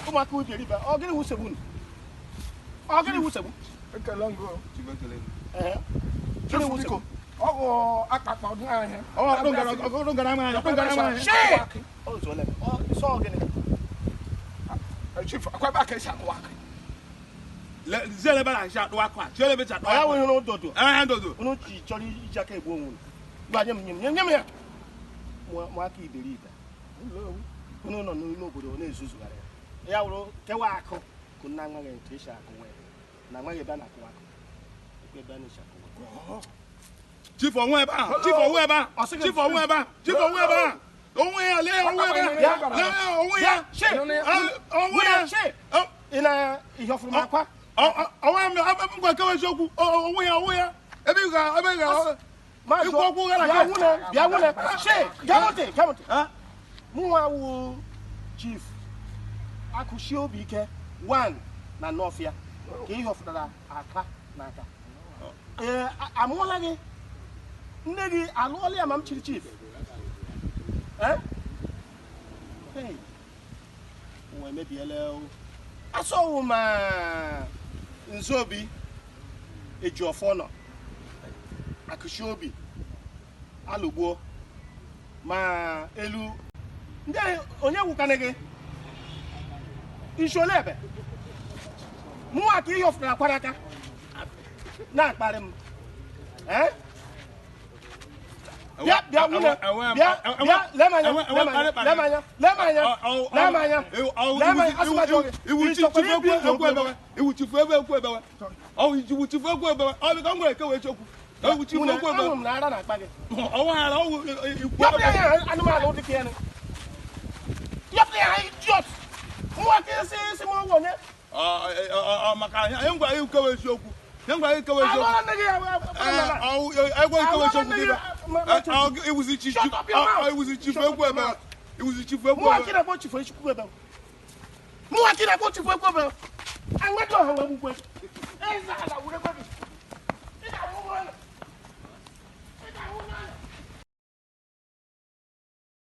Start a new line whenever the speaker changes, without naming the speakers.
Ụmụaka iberibe, ọ gịnị wụ nsogbu unu? Ọ gịnị wụ nsogbu?
Ekele ngụ.
Ee. Gịnị wụ nsogbu?
Ọ bụ akpakpa ọdún ahịa.
Shee! Ọ zụọla m. Ọ sọ gịnị?
Chief, akwa ebe a ka esi akụwa akị.
Ọ ya wụ ihe n'ụdọdụ. Unu ji chọrọ iji aka egbu onwe unu. Gwa nye m nye m nye m ya. Mụ aka iberibe. Unu nọ n'ime obodo na-ezuzugharị ya. Ya wụrụ kewa akụ ka nna amaghị etu esi akụ nwa ya. Na amaghị ebe a na-akụwa akụ. Ekwe ebe a na-esi akụwa.
Chief onwe ebe ahụ, chief onwe ebe ahụ, chief onwe ebe ahụ, chief onwe ebe ahụ. Onwe ya, lee onwe ebe ahụ, lee onwe ya, onwe ya.
Ị na ihe ọfụrụ m akwa?
Onwe ya, ngwa kewa eziokwu, onwe ya, onwe ya. Ebe ị ga, ebe ị ga. Ikwu okwu gara
aga. Bịa nwune, bịa nwune. Gee ntị, gee ntị. Mụnwa wụ chief akụsie obi ike one na Nọfịa ka ihe ọfụtara aka n'aka. Ee, amụọla gị, nne gị alụọla ya ma m chiri chief. Ee? Hey, ụwa emebiela o. Asọwụ ma Nzobi eji ọfọ nọ akụchi obi alụgbuo ma elu ndị onye wụkana gị isi ole ebe mụnwa ka ihe ọfụtara kwara aka na-akparị m. Ee? Bịa bịa nwunye, bịa bịa lee m anya, lee m anya, lee m anya, lee m anya, lee m anya, lee m anya, asị m ajụọ gị, ị chọkwara ibi ndụ ogologo?
Iwu chifu ebe ekwu ebewe. Ọ iwu chifu ekwu ebewe. Ọ bịka m gwara ekewe eziokwu. Iwu chifu
Nwunye,
ekwu ebewe.
ahụrụ m na ara na-akpa gị.
Ọnwa ara ọwụ ikwu
Yọpụ ya ya anụmanụ dị ka ya nụ. Yọpụ ya idiot. Nwa ka isi isi m ọgwụ onye.
Maka ihe ngwa ekewe eziokwu. Ihe ngwa ekewe eziokwu.
Alụọla nne gị ya.
Egwe ekewe eziokwu gị bịa. Iwuzi chifu iwuzi chifu ekwu ebewe. Iwuzi chifu ekwu
Mụnwa
ebewe.
ka na-akpọ chifu ekwu ebewe. Mụnwa ka na-akpọ chifu ekwu ebewe. Anwedị ọha nwe gbugwe. Eze ala wure gwe gị.